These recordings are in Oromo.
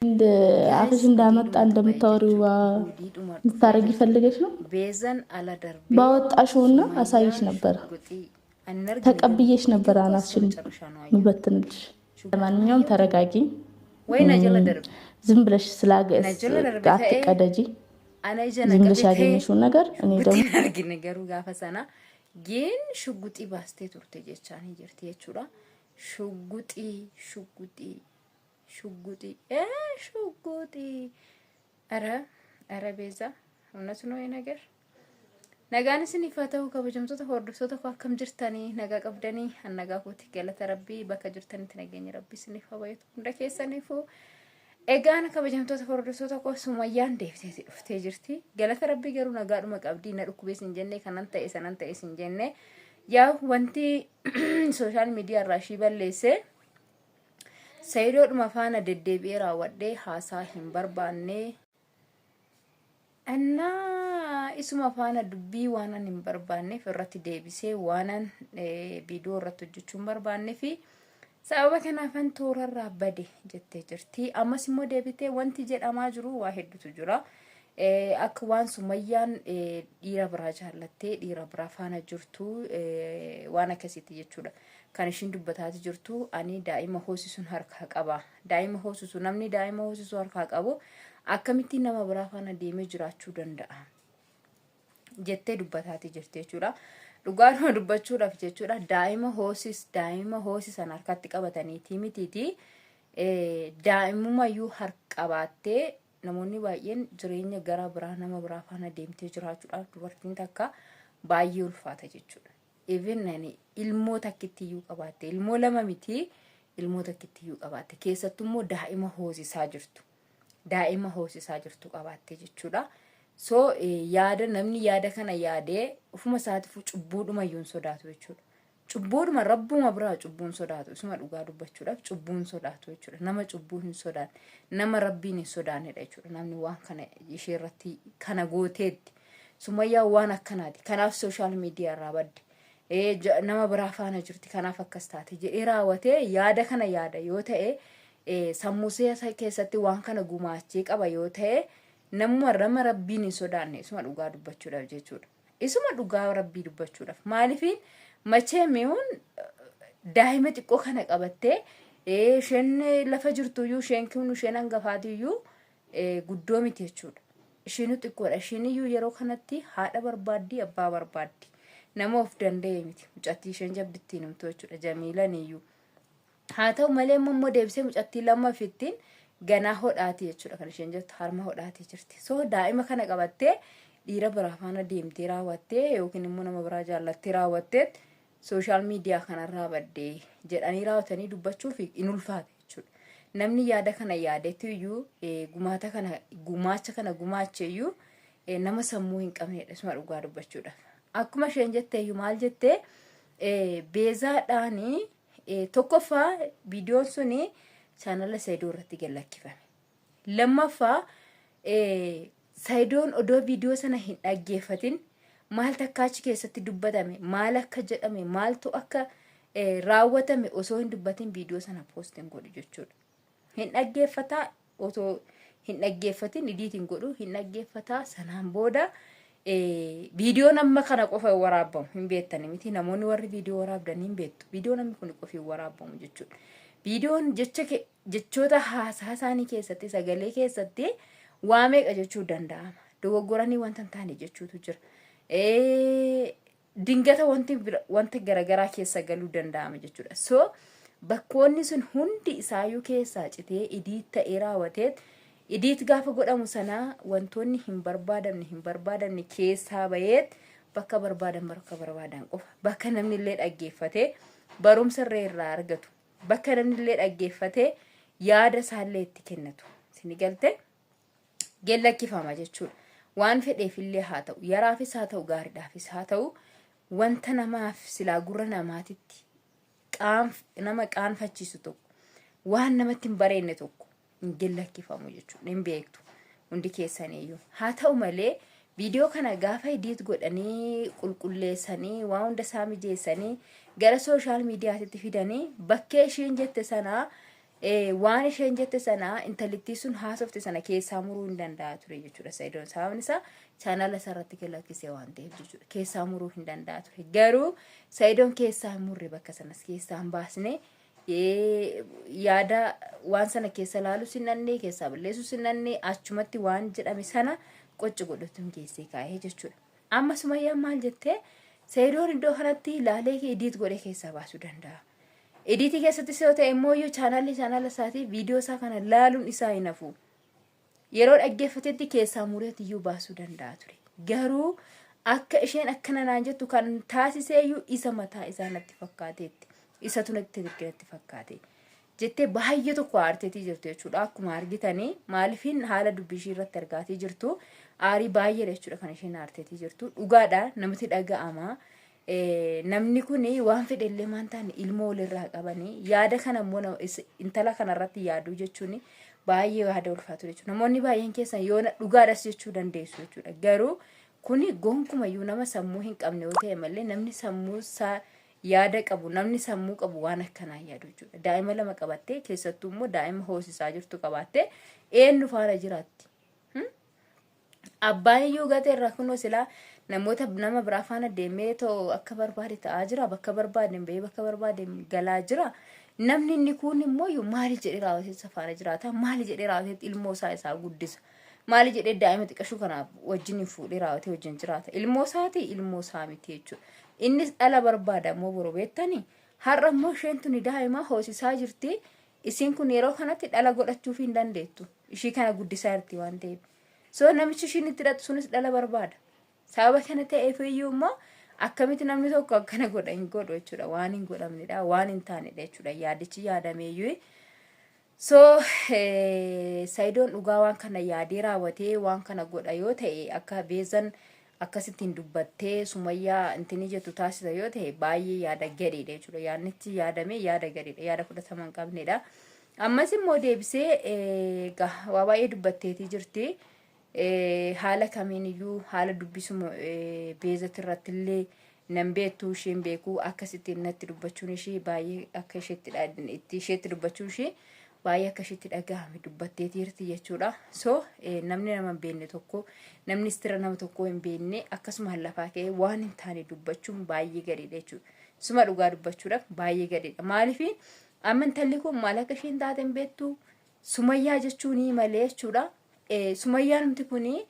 እንደ Guys አፍሽ እንዳመጣ gudiidhuma ta'e እንደምታወሪው jechuudha. Gudiidhuma dhufee ልታረጊ jirti. ፈልገሽ ነው? Beezan ala darbee ባወጣሽውና አሳይሽ Sumayyaan ነበረ፣ shugguxii ani hin argine garuu ተቀብዬሽ ነበረ viidiyoo koo አናትሽን መጨረሻ ነው አየሁት። ምበትንልሽ። Shugguxii ለማንኛውም ተረጋጊ። ወይ na jala darbe ዝም ብለሽ na jala darbe ta'ee አትቀደጂ። ana ija na ዝም ብለሽ qabe ta'ee ያገኘሽውን ነገር እኔ ደግሞ shugguxiin argine garuu gaafa sana gin shugguxii baastee turte jechaanii jirti jechuudha. Shugguxii shugguxii shugguxii ee shugguxii ኧረ ኧረ ቤዛ እውነት ነው ይሄ ነገር። Nagaan isiniif haa ta'u kabajamtoota hordoftoota koo akkam jirtanii nagaa qabdanii an nagaa kooti galata rabbii bakka jirtanitti nageenya rabbii isiniif haa baay'atu hunda keessaniifuu. Egaan kabajamtoota hordoftoota koo Sumayyaan deebiteeti dhuftee jirti. Galata rabbii garuu nagaadhuma qabdii na dhukkubees hin jenne kanan ta'e sanan ta'es hin jenne. Yaa wanti sooshaal miidiyaa irraa ishii balleesse Sayidoodhuma faana deddeebi'ee raawwadhee haasaa hin barbaanne. Innaa isuma faana dubbii waanan hin barbaanneef irratti deebisee waanan viidiyoo irratti hojjechuu hin barbaanneef sababa kanaafan toorarraa bade jettee jirti. Ammas immoo deebitee wanti jedhamaa jiru waa hedduutu jira. Akka waan Sumayyaan dhiira biraa jaallattee dhiira biraa faana jirtu waan akkasiiti jechuudha. Kan ishiin dubbataati jirtu ani daa'ima hoosisuun harkaa qaba. Daa'ima hoosisu namni daa'ima hoosisu harkaa qabu akkamittiin nama biraa faana deemee jiraachuu danda'a jettee dubbataati jirti jechuudha. Dhugaadhuma dubbachuudhaaf jechuudha daa'ima hoosis daa'ima hoosisan harkatti qabataniitii mitiiti daa'imumayyuu harqabaattee namoonni baay'een jireenya gara biraa nama biraa faana deemtee jiraachuudhaaf dubartiin takka baay'ee ulfaata jechuudha. Even ani ilmoo takkittiyyuu qabaatte ilmoo lama miti ilmoo takkittiyyuu qabaatte keessattuu immoo daa'ima hoosisaa jirtu daa'ima hoosisaa jirtu qabaatte jechuudha. So yaada namni yaada kana yaadee ofuma isaatiif cubbuudhuma iyyuu hin sodaatu jechuudha. Cubbuudhuma rabbuma biraa cubbuun sodaatu isuma dhugaa dubbachuudhaaf cubbuun sodaatu jechuudha. Nama cubbuu hin sodaanne nama rabbiin hin sodaannedha jechuudha. Namni waan kana ishee irratti kana gooteetti. Sumayyaa waan akkanaati. Kanaaf sooshaal miidiyaa irraa badde. Nama biraa faana jirti kanaaf akkas taate jedhee raawwatee yaada kana yaada yoo ta'e sammuu isaa keessatti waan kana gumaachee qaba yoo ta'e namuma nama rabbiin hin sodaanne isuma dhugaa dubbachuudhaaf jechuudha. Isuma dhugaa rabbii dubbachuudhaaf maaliifiin machee mi'uun daa'ima xiqqoo kana qabattee isheen lafa jirtuyyuu isheen kun isheen hangafaatiyyuu guddoo miti jechuudha. Ishiinu xiqqoodha. Ishiin iyyuu yeroo kanatti haadha barbaaddi abbaa barbaaddi. Nama of danda'e miti. Mucattii isheen jabdittiin himtu jechuudha. Jamiilan iyyuu. Haa ta'u malee immoo immoo deebisee mucattii lammaffittiin ganaa hodhaati jechuudha kan isheen jirtu harma hodhaati jirti. So daa'ima kana qabattee dhiira biraa faana deemtee raawwattee yookiin immoo nama biraa jaallattee raawwattee sooshaal miidiyaa kanarraa baddee jedhanii raawwatanii dubbachuuf in ulfaata jechuudha. Namni yaada kana yaadetti iyyuu gumaata kana gumaacha kana gumaache iyyuu nama sammuu hin qabnedha isuma dhugaa dubbachuudhaaf. Akkuma isheen jettee iyyuu maal jettee beezaadhaanii tokkoffaa viidiyoon suni chaanala Saayidoo irratti gad lakkifame. Lammaffaa Saayidoon odoo viidiyoo sana hin dhaggeeffatin maaltu akka achi keessatti dubbatame maal akka jedhame maaltu akka raawwatame osoo hin dubbatin viidiyoo sana poost hin godhu jechuudha. Hin dhaggeeffataa osoo hin dhaggeeffatin idiit hin godhu hin dhaggeeffataa sanaan booda viidiyoon amma kana qofa hin waraabbamu hin beektani miti namoonni warri viidiyoo waraabdan hin beektu viidiyoon namni kun qofi hin waraabbamu jechuudha. Viidiyoon jecha jechoota haasaa isaanii keessatti sagalee keessatti waa meeqa jechuu danda'ama. Dogoggoranii wanta hin taane jechuutu jira. Dingata wanti wanta garaagaraa keessa galuu danda'ama jechuudha. So bakkoonni sun hundi isaayyuu keessaa citee idiit ta'ee raawwateet idiit gaafa godhamu sana wantoonni hin barbaadamne hin barbaadamne keessaa baheet bakka barbaadan bakka barbaadan qofa bakka namni illee dhaggeeffatee barumsa irree irraa argatu bakka namni illee dhaggeeffatee yaada isaallee itti kennatu sini galte gellakkifama jechuudha. Waan fedheefillee haa ta'u yaraafis haa ta'u gaariidhaafis haa ta'u wanta namaaf silaa gurra namaatitti nama qaanfachiisu tokko waan namatti hin bareenne tokko hin gellakkifamu jechuudha hin beektu hundi keessaniiyyuu. Haa ta'u malee viidiyoo kana gaafa idiit godhanii qulqulleessanii waan hunda isaa mijeessanii gara sooshaal miidiyaatitti fidanii bakkee ishiin jette sanaa Waan isheen jette sana, intalittii sun haasofte sana keessaa muruu hin danda'a ture jechuudha Sa'idoon. Sababni isaa chaanala isaa irratti galakkisee waan ta'eef jechuudha. Keessaa muruu hin danda'a ture. Garuu Sa'idoon keessaa hin murre, bakka sanas keessaa hin baasne. Yaada waan sana keessa laalus hin dhannee, keessaa balleessus hin dhannee, achumatti waan jedhame sana qocci godhatuun keessee kaa'ee jechuudha. Amma Sumayyaan maal jettee? Sa'idoon iddoo kanatti laalee edit godhee keessaa baasuu danda'a. Editii keessattis yoo ta'e immoo iyyuu chaanaalli chaanaala isaatii viidiyoo isaa kana laaluun isaa hin hafu. Yeroo dhaggeeffatetti keessaa mureetti iyyuu baasuu danda'a ture. Garuu akka isheen akkana naan jettu kan taasisee iyyuu isa mataa isaa natti fakkaateetti. Isatu natti natti fakkaate. Jettee baay'ee tokko aarteetii jirtu jechuudha. Akkuma argitanii maaliifin haala dubbii ishii irratti argaatii jirtu, aarii baay'eedha jechuudha kan isheen aarteetii jirtu. Dhugaadha, namatti dhaga'ama. Namni kun waan fedhellee maan taane ilmoo walirraa qabanii yaada kana immoo intala kanarratti yaaduu jechuun baay'ee yaada ulfaatu jechuudha. Namoonni baay'een keessan yoo dhugaadhas jechuu dandeessu jechuudha. Garuu kuni gonkumayyuu nama sammuu hin qabne yoo ta'e malee, namni sammuu isaa yaada qabu, namni sammuu qabu waan akkanaa yaadu jechuudha. Daa'ima lama qabattee, keessattuu immoo daa'ima hoosisaa jirtu qabaattee, eenyu faana jiraatti? Abbaan iyyuu gatee irraa kunoo silaa namoota nama biraa faana deemee too akka barbaade ta'aa jira, bakka barbaade bahee bakka barbaade galaa jira. Namni inni kun immoo iyyuu maali jedhee raawwatee isa faana jiraata? Maali jedhee raawwatee ilmoo isaa isaa guddisa? Maali jedhee daa'ima xiqqashuu kanaaf wajjin fuudhee raawwatee wajjin jiraata? Ilmoo isaati, ilmoo isaa miti jechuudha. Innis dhala barbaada immoo boru beektanii. Har'a immoo isheen tuni daa'ima hoosisaa jirti. Isiin kun yeroo kanatti dhala godhachuuf hin dandeettu. Ishii kana guddisaa jirti waan ta'eef. So namichi ishiin itti hidhatu sunis dhala barbaada. Sababa kana ta'eef iyyuu immoo akkamitti namni tokko akkana godha? Hin godhu jechuudha. Waan hin godhamnedha. Waan hin taanedha jechuudha. Yaadichi yaadameeyyuu. So Sayidoon dhugaa waan kana yaadee raawwatee waan kana godha yoo ta'e, akka beezan akkasittiin dubbattee Sumayyaa intini jettu taasisa yoo ta'e, baay'ee yaada gadheedha jechuudha. Yaadnichi yaadamee yaada gadheedha. Yaada fudhatama hin qabnedha. Ammas immoo deebisee waa baay'ee dubbatteetii jirti. Haala kamiin iyyuu haala dubbisuma beezati irratti illee nan beektu, isheen beeku, akkasittiin natti dubbachuun ishee baay'ee akka isheetti itti isheetti dubbachuun ishee baay'ee akka isheetti dhagahame dubbatteetii jirti jechuudha. So namni nama hin beekne tokko, namni istira nama tokko hin beekne, akkasuma lafaa ka'ee waan hin taane dubbachuun baay'ee gadheedha jechuudha. Suma dhugaa dubbachuudhaaf baay'ee gadheedha. Maaliif amma intalli kun maal akka isheen taate hin beektu, Sumayyaa jechuunii malee jechuudha. Sumayyaan nuti kuni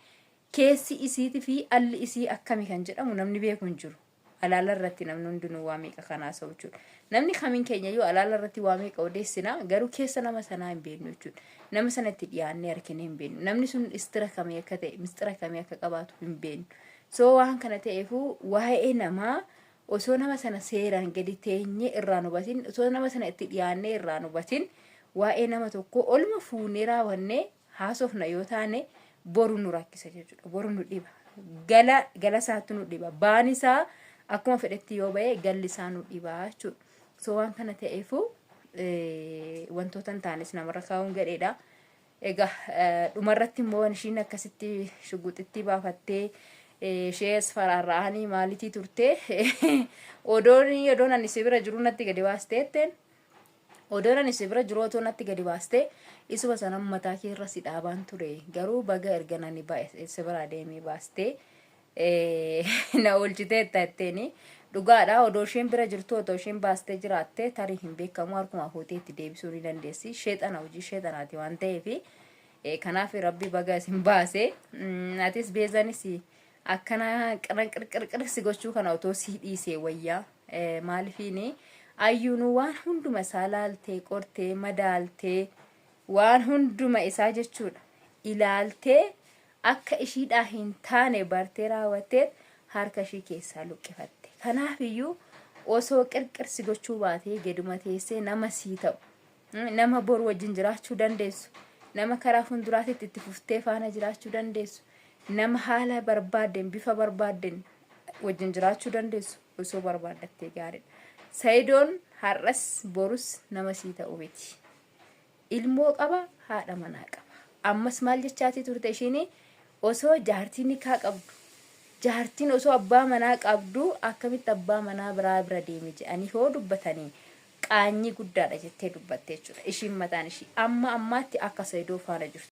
keessi isiitii fi alli isii akkami kan jedhamu namni beeku hin jiru. Alaala irratti namni hundinuu waa meeqa kan haasa'u jechuudha. Namni kamiin keenya iyyuu alaala irratti waa meeqa odeessina, garuu keessa nama sanaa hin beeknu jechuudha. Nama sana itti dhiyaannee arginee hin beeknu. Namni sun istira kamii akka ta'e, mistira kamii akka qabaatu hin beeknu. So waan kana ta'eefuu waa'ee namaa osoo nama sana seeraan gadi teenyee irraa hubatin, osoo nama sana itti dhiyaannee irraa hubatin, waa'ee nama tokko olma fuunee raawwannee haasofna yoo taane, boru nu rakkisa jechuudha. Boru nu dhiba. Gala gala isaatti nu dhiba. Baan isaa akkuma fedhetti yoo ba'e, galli isaa nu dhiba jechuudha. So waan kana ta'eefu wantoota hin taanes namarra kaa'uun gadheedha. Egaa dhumarratti immoo ishiin akkasitti shuguxitti baafattee ishees faraarra'anii maalitii turte, odoon odoon ani si bira jiru natti gadi baastee jetteen, odoon ani si bira jiru otoo natti gadi baastee isuma sana mataa kee irra si dhaabaan ture, garuu baga erga nani si biraa deemee baastee na oolchiteetta jetteeni. Dhugaadha, odoo isheen bira jirtu otoo isheen baastee jiraatte, tarii hin beekamu, harkuma fuutee itti deebisuu ni dandeessi. Sheexana, hojii sheexanaati waan ta'eef, kanaaf Rabbi baga isin baase. Atis beezanis akkana qirqirqirsi gochuu kana otoo sii dhiisee wayyaa. Maalifiini ayyuunu waan hunduma isaa laaltee, qortee, madaaltee, waan hunduma isaa jechuudha ilaaltee, akka ishiidhaa hin taane bartee raawwattee harka ishii keessaa luqqifatte. Kanaaf iyyuu osoo qirqirsi gochuu baatee, geduma teessee nama sii ta'u, nama boru wajjin jiraachuu dandeessu, nama karaa fuulduraatitti itti fuftee faana jiraachuu dandeessu, nama haala barbaaddeen bifa barbaaddeen wajjin jiraachuu dandeessu osoo barbaaddattee gaariidha. Sayidoon har'as borus nama sii ta'u miti. Ilmoo qaba, haadha manaa qaba. Ammas maal jechaatii turte ishiin? Osoo jaartii nikaa qabdu, jaartiin osoo abbaa manaa qabdu akkamitti abbaa manaa biraa bira deeme jedhanii hoo dubbatanii, Qaanyii guddaadha jettee dubbatte jechuudha. Ishiin mataan ishii amma ammaatti akka Saidoo faana jirtu.